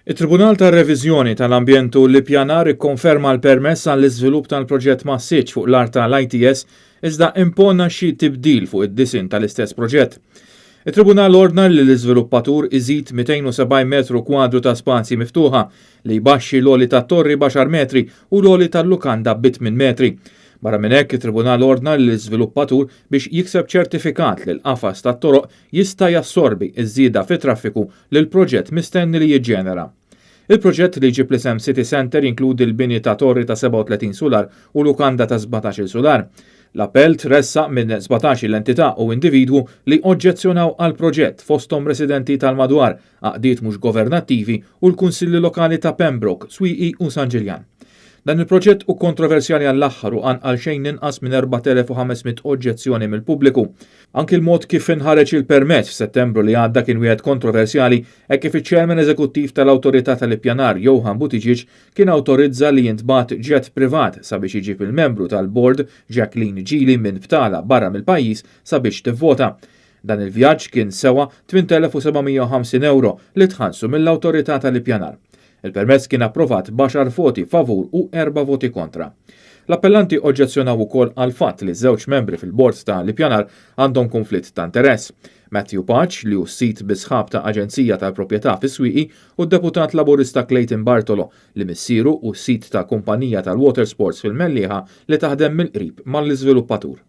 It-Tribunal tar-Reviżjoni tal-Ambjent u l-Ippjanar ikkonferma l-permess għall-iżvilupp tal-proġett massiċ fuq l-art tal-ITS iżda impona xi tibdil fuq id-disinn tal-istess proġett. It-Tribunal ordna li l-iżviluppatur iżid 270 metru kwadru ta' spazji miftuħa, li jbaxxi l-għoli tat-torri b'għaxar metri u l-għoli tal-lukanda bi tmien metri. Barra minn hekk, it-Tribunal ordna lill-iżviluppatur biex jikseb ċertifikat li l-qafas tat-toroq jista' jassorbi ż-żieda fit-traffiku li l-proġett mistenni li jiġġenera. Il-proġett li jġib l-isem City Centre jinkludi l-bini ta' torri ta' 37 sular u lukanda ta' 17-il sular. L-appell tressaq minn 17-il entità u individwu li oġġezzjonaw għall-proġett fosthom residenti tal-madwar, għaqdiet mhux governattivi u l-kunsilli lokali ta' Pembroke, Swieqi u San Ġiljan. Dan il-proġett hu kontroversjali għall-aħħar u qanqal xejn inqas minn 4,500 oġġezzjoni mill-pubbliku. Anki l-mod kif inħareġ il-permess f'Settembru li għadda kien wieħed kontroversjali hekk kif iċ-Chairman Eżekuttiv tal-Awtorità tal-Ippjanar Johann Buttigieg kien awtorizza li jintbagħat jet privat sabiex iġib il-membru tal-bord Jacqueline Gili minn btala barra mill-pajjiż sabiex tivvota. Dan il-vjaġġ kien sewa 8,750 ewro li tħallsu mill-Awtorità tal-Ippjanar. Il-permess kien approvat b'għaxar voti favur u erba' voti kontra. L-appellanti oġġezzjonaw ukoll għall-fatt li żewġ membri fil-bord ta' l-ippjanar għandhom kunflitt ta' interess, Matthew Pace li hu sid bi sħab ta' aġenzija tal-proprjetà fis-Swieqi u d-Deputat Laburista Clayton Bartolo li missieru hu sid ta' kumpanija tal-water sports fil-Mellieħa li taħdem mill-qrib mal-iżviluppatur.